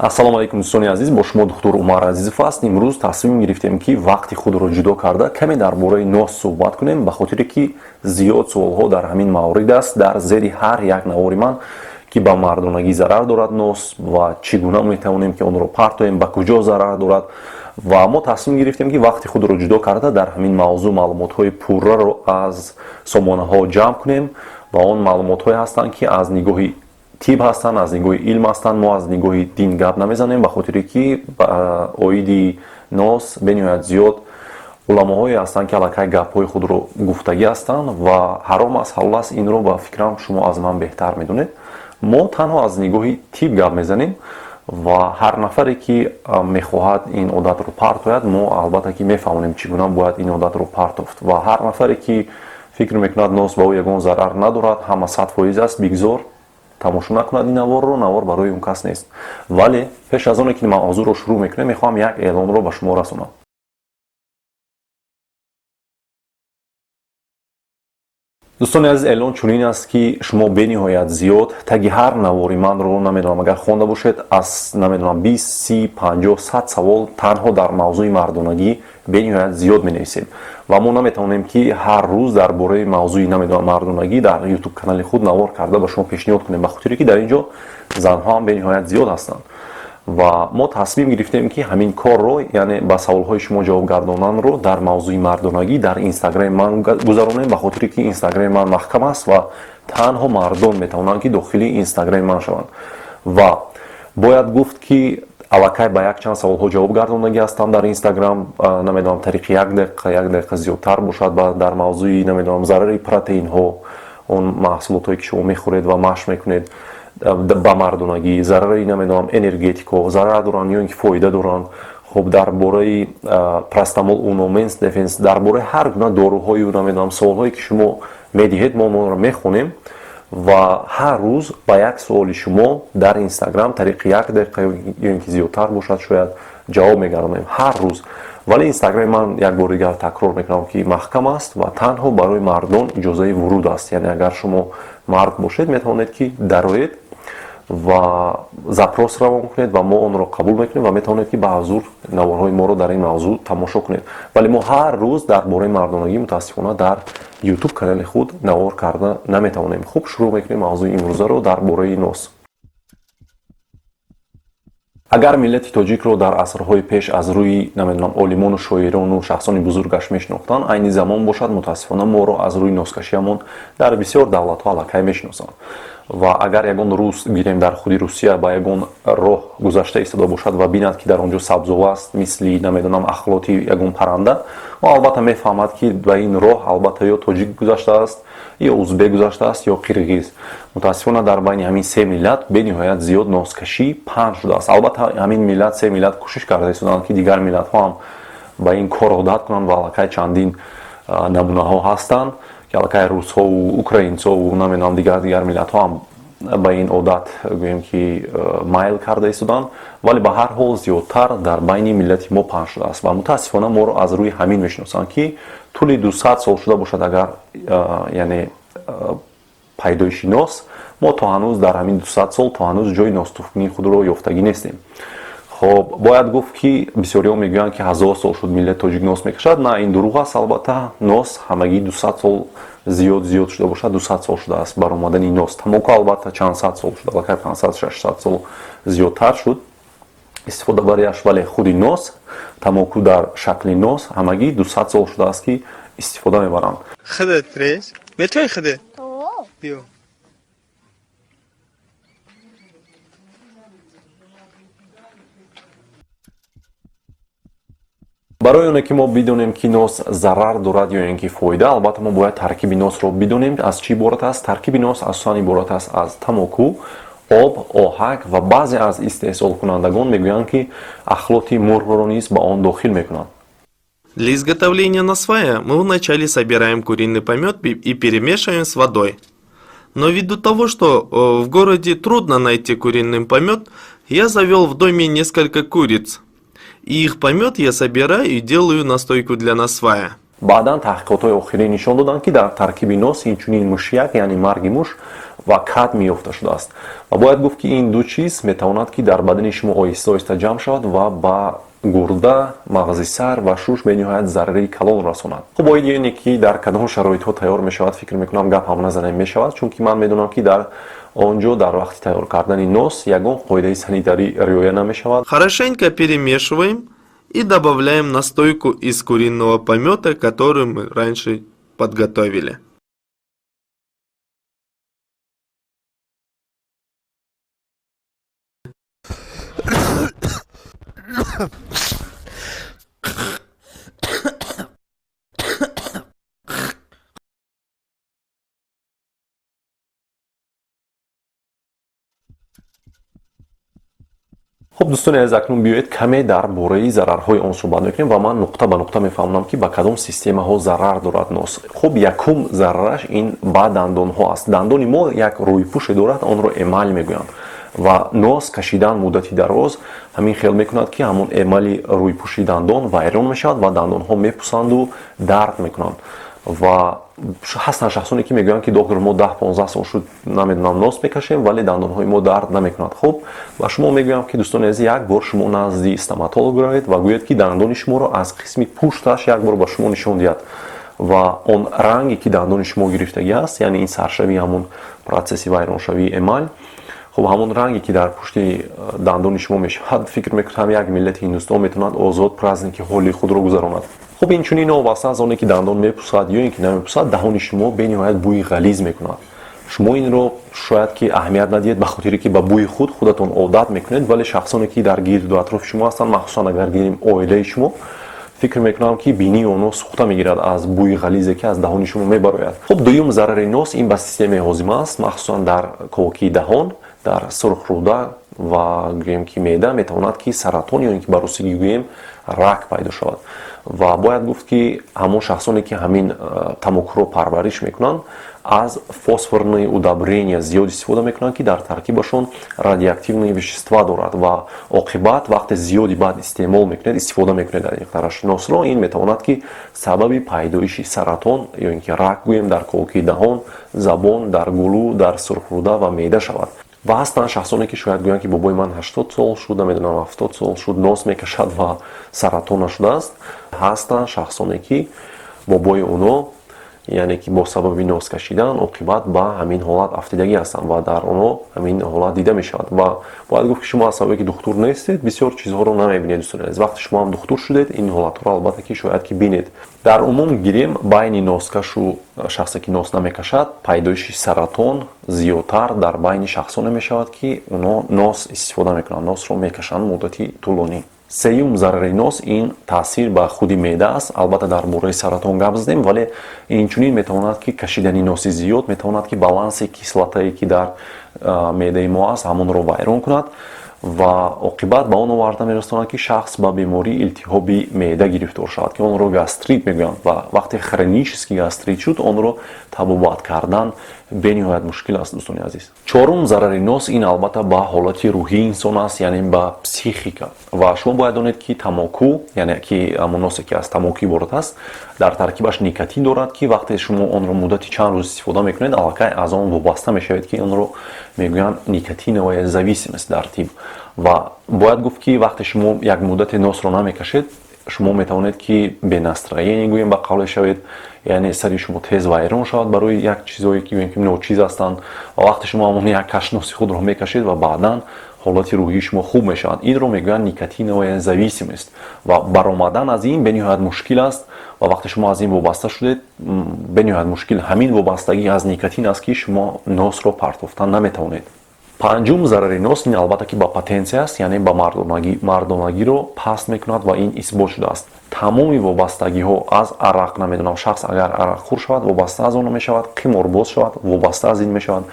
Ассалому алайкум, дӯстони азиз, бо шумо духтур Умар Азизов аст. Имрӯз тасмим гирифтем, ки вақти худро ҷудо карда, каме дар бораи нос суҳбат кунем, ба хотире ки зиёд суолҳо дар ҳамин маврид аст дар зери ҳар як навори ман, ки ба мардонагӣ зарар дорад нос ва чӣ гуна метавонем, ки онро партоем, ба куҷо зарар дорад. Ва мо тасмим гирифтем, ки вақти худро ҷудо карда, дар ҳамин мавзӯъ маълумотҳои пурраро аз сомонаҳо ҷамъ кунем. Ва он маълумотҳое ҳастанд, ки аз нигоҳи тиб ҳастанд, аз нигоҳи илм ҳастанд. Мо аз нигоҳи дин гап намезанем, ба хотире ки оиди нос бениҳоят зиёд уламоҳое ҳастанд, ки аллакай гапҳои худро гуфтагӣ ҳастанд ва ҳаром аст, ҳалол аст, инро ба фикрам шумо аз ман беҳтар медонед. Мо танҳо аз нигоҳи тиб гап мезанем ва ҳар нафаре, ки мехоҳад ин одатро партояд, мо албатта ки мефаҳмонем, чӣ гуна бояд ин одатро партофт. Ва ҳар нафаре, ки фикр мекунад, нос ба ӯ ягон зарар надорад, ҳама 100% аст, бигзор тамошо накунад ин наворро, навор барои он кас нест. Вале пеш аз оне ки мавзӯъро шурӯъ мекунем, мехоҳам як эълонро ба шумо расонам. Дӯстони азиз, эълон чунин аст, ки шумо бениҳоят зиёд таги ҳар навори манро, намедонам, агар хонда бошед, аз намедонам 20, 30, 50, 100 савол танҳо дар мавзӯи мардонагӣ бениҳоят зиёд менависед. Ва мо наметавонем, ки ҳар рӯз дар бораи мавзӯи намедонам мардонагӣ дар ютуб канали худ навор карда ба шумо пешниҳод кунем, ба хотире ки дар ин ҷо занҳо ҳам бениҳоят зиёд ҳастанд. Ва мо тасмим гирифтем, ки ҳамин корро, яъне ба саволҳои шумо ҷавоб гардонанро, дар мавзӯи мардонагӣ дар инстаграми ман гузаронем, ба хотире ки инстаграми ман маҳкам аст ва танҳо мардон метавонанд, ки дохили инстаграми ман шаванд. Ва бояд гуфт, ки аллакай ба якчанд саволҳо ҷавоб гардондагӣ ҳастам дар инстаграм, намедонам, тариқи як дақиқа, як дақиқа зиёдтар бошад, дар мавзӯи намедонам зарари протеинҳо, он маҳсулотҳое, ки шумо мехӯред ва машқ мекунед, ба мардонагӣ, зарари намедонам энергетико зарар доранд ё ин ки фоида доранд, хуб, дар бораи простамол, уноменс дефенс, дар бораи ҳар гуна доруҳою намедонам суолҳое, ки шумо медиҳед, мо онро мехонем ва ҳар рӯз ба як суоли шумо дар инстаграм тариқи як дақиқа ё ин ки зиёдтар бошад шояд ҷавоб мегардонем ҳар рӯз. Вале инстаграми ман, як бори дигар такрор мекунам, ки маҳкам аст ва танҳо барои мардон иҷозаи вуруд аст. Яъне агар шумо мард бошед, метавонед, ки дароед ва запрос равон кунед ва мо онро қабул мекунем ва метавонед, ки ба ҳузур наворҳои моро дар ин мавзӯъ тамошо кунед. Вале мо ҳар рӯз дар бораи мардонагӣ, мутаассифона, дар ютуб канали худ навор карда наметавонем. Хуб, шурӯъ мекунем мавзӯи имрӯзаро дар бораи нос. Агар миллати тоҷикро дар асрҳои пеш аз рӯи намедонам олимону шоирону шахсони бузургаш мешинохтанд, айни замон бошад, мутаассифона, моро аз рӯи носкашиамон дар бисёр давлатҳо аллакай мешиносанд. Ва агар ягон рус гирем, дар худи Русия ба ягон роҳ гузашта истода бошад ва бинад, ки дар он ҷо сабзова аст, мисли намедонам ахлоти ягон парранда, ӯ албатта мефаҳмад, ки ба ин роҳ албатта ё тоҷик гузаштааст, ё узбек гузаштааст, ё қирғиз. Мутаассифона, дар байни ҳамин се миллат бениҳоят зиёд носкашӣ паҳн шудааст. Албатта, ҳамин миллат, се миллат кӯшиш карда истоданд, ки дигар миллатҳо ҳам ба ин кор одат кунанд ва аллакай чандин намунаҳо ҳастанд, ки аллакай русҳову украинсову намедонам дигар дигар миллатҳо ҳам ба ин одат, гӯем ки, майл карда истоданд. Вале ба ҳар ҳол зиёдтар дар байни миллати мо паҳн шудааст ва мутаассифона моро аз рӯи ҳамин мешиносанд, ки тӯли 200 сол шуда бошад агар, яъне пайдоиши нос, мо то ҳанӯз дар ҳамин 200 сол то ҳанӯз ҷои ностуфкунии худро ёфтагӣ нестем. Хоб, бояд гуфт, ки бисёриҳо мегӯянд, ки 1000 сол шуд миллати тоҷик нос мекашад. На, ин дурӯғ аст. Албатта, нос ҳамагӣ 200 сол, зиёд зиёд шуда бошад, 200 сол шудааст баромадани нос. Тамоку албатта чанд сад сол шуд, аллакай 500, 600 сол зиёдтар шуд истифодабарияш. Вале худи нос, тамоку дар шакли нос ҳамагӣ 200 сол шудааст, ки истифода мебаранд. Худат рез, метавони худат? Биё. Барои оне ки мо бидонем, ки нос зарар дорад ё ин ки фоида, албатта мо бояд таркиби носро бидонем, аз чӣ иборат аст. Таркиби нос асосан иборат аст аз тамоку, об, оҳак ва баъзе аз истеҳсолкунандагон мегӯянд, ки ахлоти мурғро низ ба он дохил мекунанд. Для изготовления насвая мы вначале собираем куриный помет и перемешиваем с водой. Но ввиду того, что в городе трудно найти куриный помет, я завел в доме несколько куриц. И их помет я собираю и делаю настойку для насвая. Баъдан таҳқиқотҳои охирӣ нишон доданд, ки дар таркиби нос инчунин мушяк, яъне марги муш Ва кадмий ёфта шудааст. Ва бояд гуфт, ки ин ду чиз метавонад, ки дар бадани шумо оҳиста оҳиста ҷамъ шавад ва ба гурда, мағзи сар ва шуш бениҳоят зарари калон расонад. Хуб, оиди оне ки дар кадом шароитҳо тайёр мешавад, фикр мекунам, гап ҳам назанем мешавад, чунки ман медонам, ки дар он ҷо дар вақти тайёр кардани нос ягон қоидаи санитарӣ риоя намешавад. Хорошенько перемешиваем и добавляем настойку из куриного помета, которую мы раньше подготовили. Хуб, дӯстони азиз, акнун биёед, каме дар бораи зарарҳои он суҳбат мекунем ва ман нуқта ба нуқта мефаҳмонам, ки ба кадом системаҳо зарар дорад нос. Хуб, якум зарараш ин ба дандонҳо аст. Дандони мо як рӯйпӯше дорад, онро эмаль мегӯянд, ва нос кашидан муддати дароз ҳамин хел мекунад, ки ҳамон эмали рӯйпӯши дандон вайрон мешавад ва дандонҳо мепусанду дард мекунанд. Ва ҳастанд шахсоне, ки мегӯянд, ки доктор, мо 10-15 сол шуд, намедонам, нос мекашем, вале дандонҳои мо дард намекунад. Хуб, ба шумо мегӯям, ки, дӯстони азиз, як бор шумо назди стоматолог равед ва гӯед, ки дандони шуморо аз қисми пушташ як бор ба шумо нишон диҳад ва он ранге, ки дандони шумо гирифтагӣ аст, яъне ин саршавии ҳамон процесси вайроншавии эмаль, хуб, ҳамон ранге, ки дар пушти дандони шумо мешавад, фикр мекунам, як миллати Ҳиндустон метавонад озод праздники Ҳолии худро гузаронад. Хуб, инчунин, новобаста аз оне ки дандон мепусад ё ин ки намепусад, даҳони шумо бениҳоят бӯи ғализ мекунад. Шумо инро шояд ки аҳамият надиҳед, ба хотире ки ба бӯи худ худатон одат мекунед, вале шахсоне, ки дар гирду атрофи шумо ҳастанд, махсусан агар гирем оилаи шумо, фикр мекунам, ки бинии онҳо сӯхта мегирад аз бӯи ғализе, ки аз даҳони шумо мебарояд. Хуб, дуюм зарари нос ин ба системаи ҳозима аст. Махсусан дар ковокии даҳон, дар сурхрӯда ва гӯем ки меъда метавонад, ки саратон ё ин ки ба русигӣ гӯем, рак пайдо шавад. Ва бояд гуфт, ки ҳамон шахсоне, ки ҳамин тамокуро парвариш мекунанд, аз фосфорные удобрения зиёд истифода мекунанд, ки дар таркибашон радиоактивные вещества дорад. Ва оқибат, вақте зиёди баъд истеъмол мекунед, истифода мекунед, дақиқтараш, носро, ин метавонад, ки сабаби пайдоиши саратон ё ин ки рак гӯем дар ковокии даҳон, забон, дар гулӯ, дар сурхрӯда ва меъда шавад. Ва ҳастанд шахсоне, ки шояд гӯянд, ки бобои ман 80 сол шуд, намедонам, 70 сол шуд, нос мекашад ва саратон нашудааст. Ҳастанд шахсоне, ки бобои оно, яъне ки бо сабаби нос кашидан оқибат ба ҳамин ҳолат афтидагӣ ҳастанд ва дар онҳо ҳамин ҳолат дида мешавад. Ва бояд гуфт, ки шумо аз сабабе ки духтур нестед, бисёр чизҳоро намебинед. Дӯстони азиз, вақте шумо ҳам духтур шудед, ин ҳолатҳоро албатта ки шояд ки бинед. Дар умум гирем, байни носкашу шахсе, ки нос намекашад, пайдоиши саратон зиёдтар дар байни шахсоне мешавад, ки онҳо нос истифода мекунанд, носро мекашанд муддати тӯлонӣ. Сеюм зарари нос ин таъсир ба худи меъда аст. Албатта, дар бораи саратон гап задем, вале инчунин метавонад, ки кашидани носи зиёд метавонад, ки баланси кислотае, ки дар меъдаи мо аст, ҳамонро вайрон кунад ва оқибат ба он оварда мерасонад, ки шахс ба бемории илтиҳоби меъда гирифтор шавад, ки онро гастрит мегӯянд. Ва вақте хронический гастрит шуд, онро табобат кардан бениҳоят мушкил аст, дӯстони азиз. Чорум зарари нос ин албатта ба ҳолати рӯҳии инсон аст, яъне ба психика. Ва шумо бояд донед, ки тамоку, яъне ки ҳамон носе, ки аз тамоку иборат аст, дар таркибаш никотин дорад, ки вақте шумо онро муддати чанд рӯз истифода мекунед, аллакай аз он вобаста мешавед, ки онро мегӯянд никотиновая зависимость дар тиб. Ва бояд гуфт, ки вақте шумо як муддате носро намекашед, шумо метавонед, ки без настроения, гӯем, ба қавле шавед, яъне сари шумо тез вайрон шавад барои як чизое, ки гӯем, ки ночиз ҳастанд. Ва вақте шумо ҳамон як каш носи худро мекашед ва баъдан ҳолати рӯҳии шумо хуб мешавад. Инро мегӯянд никотиновая зависимость ва баромадан аз ин бениҳоят мушкил аст. Ва вақте шумо аз ин вобаста шудед, бениҳоят мушкил. Ҳамин вобастагӣ аз никотин аст, ки шумо носро партофтан наметавонед. Панҷум зарари нос ин албатта ки ба потенсия аст, яъне ба мардонагиро паст мекунад ва ин исбот шудааст. Тамоми вобастагиҳо аз арақ, намедонам, шахс агар арақхӯр шавад, вобаста аз он мешавад, қиморбоз шавад, вобаста аз ин мешавад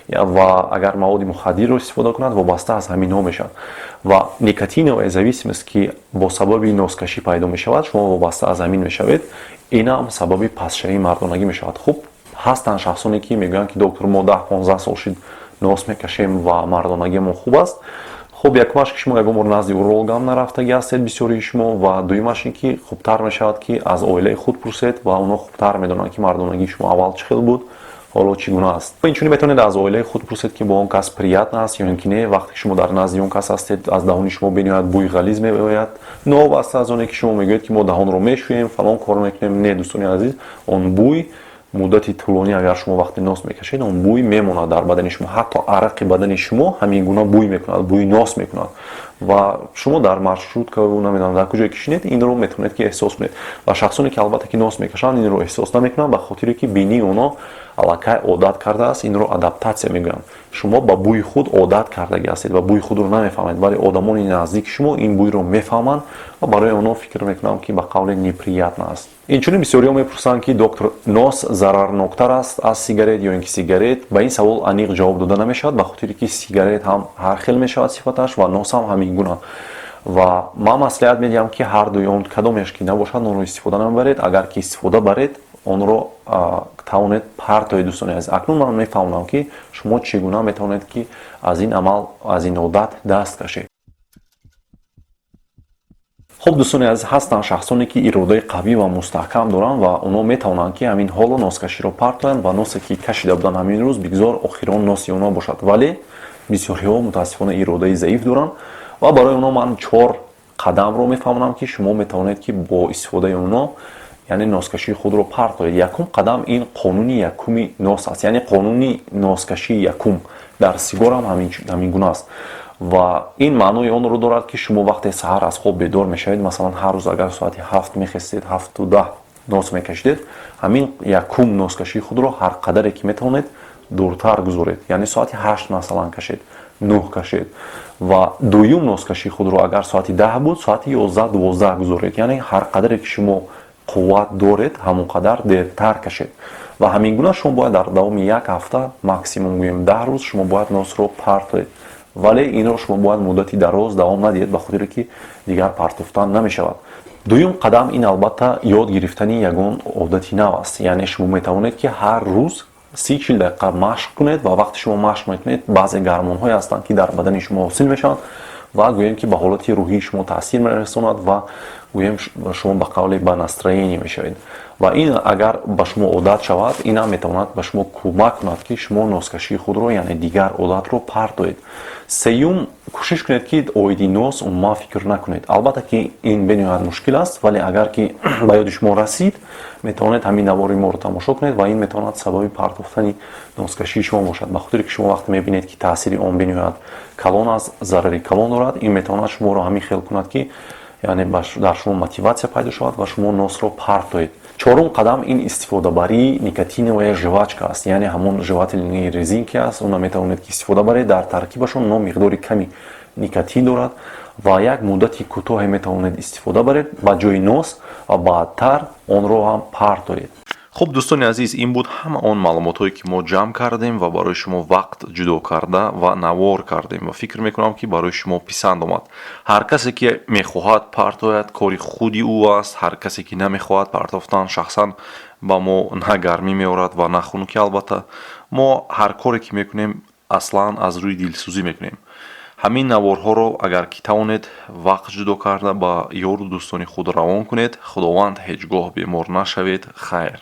ва агар маводи мухаддирро истифода кунад, вобаста аз ҳаминҳо мешавад. Ва никотиновая зависимость, ки бо сабаби носкашӣ пайдо мешавад, шумо вобаста аз ҳамин мешавед, инам сабаби пастшавии мардонагӣ мешавад. Хуб, ҳастанд шахсоне, ки мегӯянд, ки доктор, мо 10-15 сол шуд, нос мекашем ва мардонагиамон хуб аст. Хуб, якумаш, ки шумо ягон бор назди урологам нарафтагӣ ҳастед, бисёрии шумо, ва дуюмаш ин ки хубтар мешавад, ки аз оилаи худ пурсед ва онҳо хубтар медонанд, ки мардонагии шумо аввал чӣ хел буд Ҳоло чӣ гуна аст? Инчунин метавонед аз оилаи худ пурсед, ки бо он кас приятно аст ё ин ки не. Вақте ки шумо дар назди он кас ҳастед, аз даҳони шумо бениҳоят бӯи ғализ меояд, новобаста аз оне ки шумо мегӯед, ки мо даҳонро мешӯем, фалон кор мекунем. Не, дӯстони азиз, он бӯй муддати тӯлонӣ, агар шумо вақте нос мекашед, он бӯй мемонад дар бадани шумо. Ҳатто арақи бадани шумо ҳамин гуна бӯй мекунад, бӯи нос мекунад. Ва шумо дар маршрутка, намедонам, дар куҷое ки шинед, инро метавонед ки эҳсос кунед. Ва шахсоне ки, албатта, ки нос мекашанд, инро эҳсос намекунанд, ба хотире ки бинии онҳо аллакай одат кардааст. Инро адаптатсия мегӯянд. Шумо ба бӯи худ одат кардагӣ ҳастед ва бӯи худро намефаҳмед, вале одамони наздики шумо ин бӯйро мефаҳманд ва барои онҳо, фикр мекунам, ки ба қавле неприятно аст. Инчунин бисёриҳо мепурсанд, ки доктор, нос зарарноктар аст аз сигарет ё ин ки сигарет? Ба ин савол аниқ ҷавоб дода намешавад, ба хотире ки сигарет ҳам ҳар хел мешавад сифаташ ва нос ҳам ҳамин гуна. Ва ман маслиҳат медиҳам, ки ҳар дуи он кадомеш ки набошад, онро истифода намебаред. Агар ки истифода баред, онро тавонед партоед. Дӯстони азиз, акнун ман мефаҳмонам, ки шумо чӣ гуна метавонед, ки аз ин амал, аз ин одат даст кашед. Хуб, дӯстони азиз, ҳастанд шахсоне, ки иродаи қавӣ ва мустаҳкам доранд ва онҳо метавонанд, ки ҳамин ҳоло носкаширо партоянд ва носе ки кашида буданд ҳамин рӯз, бигзор охирон носи онҳо бошад. Вале бисёриҳо, мутаассифона, иродаи заиф доранд ва барои онҳо ман чор қадамро мефаҳмонам, ки шумо метавонед, ки бо истифодаи онҳо, яъне, носкашии худро партоед. Якум қадам ин қонуни якуми нос аст, яъне қонуни носкашии якум. Дар сигор ҳам ҳамин гуна аст ва ин маънои онро дорад, ки шумо вақте саҳар аз хоб бедор мешавед, масалан, ҳар рӯз агар соати 7 мехестед, 7:10 нос мекашидед, ҳамин якум носкашии худро ҳар қадаре ки метавонед дуртар гузоред, яъне соати 8, масалан, кашед, 9 кашед. Ва дуюм носкашии худро агар соати 10 буд, соати 11, 12 гузоред, яъне ҳар қадаре ки шумо қувват доред, ҳамон қадар дертар кашед. Ва ҳамин гуна шумо бояд дар давоми як ҳафта, максимум гӯем 10 рӯз, шумо бояд носро партоед. Вале инро шумо бояд муддати дароз давом надиҳед, ба хотире ки дигар партофтан намешавад. Дуюм қадам ин, албатта, ёд гирифтани ягон одати нав аст. Яъне шумо метавонед, ки ҳар рӯз 30-40 дақиқа машқ кунед. Ва вақте шумо машқ мекунед, баъзе гармонҳое ҳастанд, ки дар бадани шумо ҳосил мешаванд ва, гӯем, ки ба ҳолати рӯҳии шумо таъсир мерасонад ва, гӯем, шумо ба қавле ба настроение мешавед. Ва ин агар ба шумо одат шавад, инам метавонад ба шумо кӯмак кунад, ки шумо носкашии худро, яъне дигар одатро партоед. Сеюм, кӯшиш кунед, ки оиди нос умуман фикр накунед. Албатта ки ин бениҳоят мушкил аст, вале агар ки ба ёди шумо расид, метавонед ҳамин навори моро тамошо кунед ва ин метавонад сабаби партофтани носкашии шумо бошад, ба хотире ки шумо вақте мебинед, ки таъсири он бениҳоят калон аст, зарари калон дорад, ин метавонад шуморо ҳамин хел кунад, ки яъне дар шумо мотиватсия пайдо шавад ва шумо носро партоед. Чорум қадам ин истифодабарии никотиновая жвачка аст, яъне ҳамон жевательные резинки аст. Онро метавонед, ки истифода баред. Дар таркибашон но миқдори ками никотин дорад ва як муддати кӯтоҳе метавонед истифода баред ба ҷои нос ва баъдтар онро ҳам партоед. Хуб, дӯстони азиз, ин буд ҳама он маълумотҳое, ки мо ҷамъ кардем ва барои шумо вақт ҷудо карда ва навор кардем ва фикр мекунам, ки барои шумо писанд омад. Ҳар касе ки мехоҳад партояд, кори худи ӯ аст. Ҳар касе ки намехоҳад партофтан, шахсан ба мо на гармӣ меорад ва на хунукӣ. Албатта, мо ҳар коре ки мекунем, аслан аз рӯи дилсӯзӣ мекунем. Ҳамин наворҳоро, агар ки тавонед, вақт ҷудо карда ба ёру дӯстони худ равон кунед. Худованд, ҳеҷ гоҳ бемор нашавед. Хайр.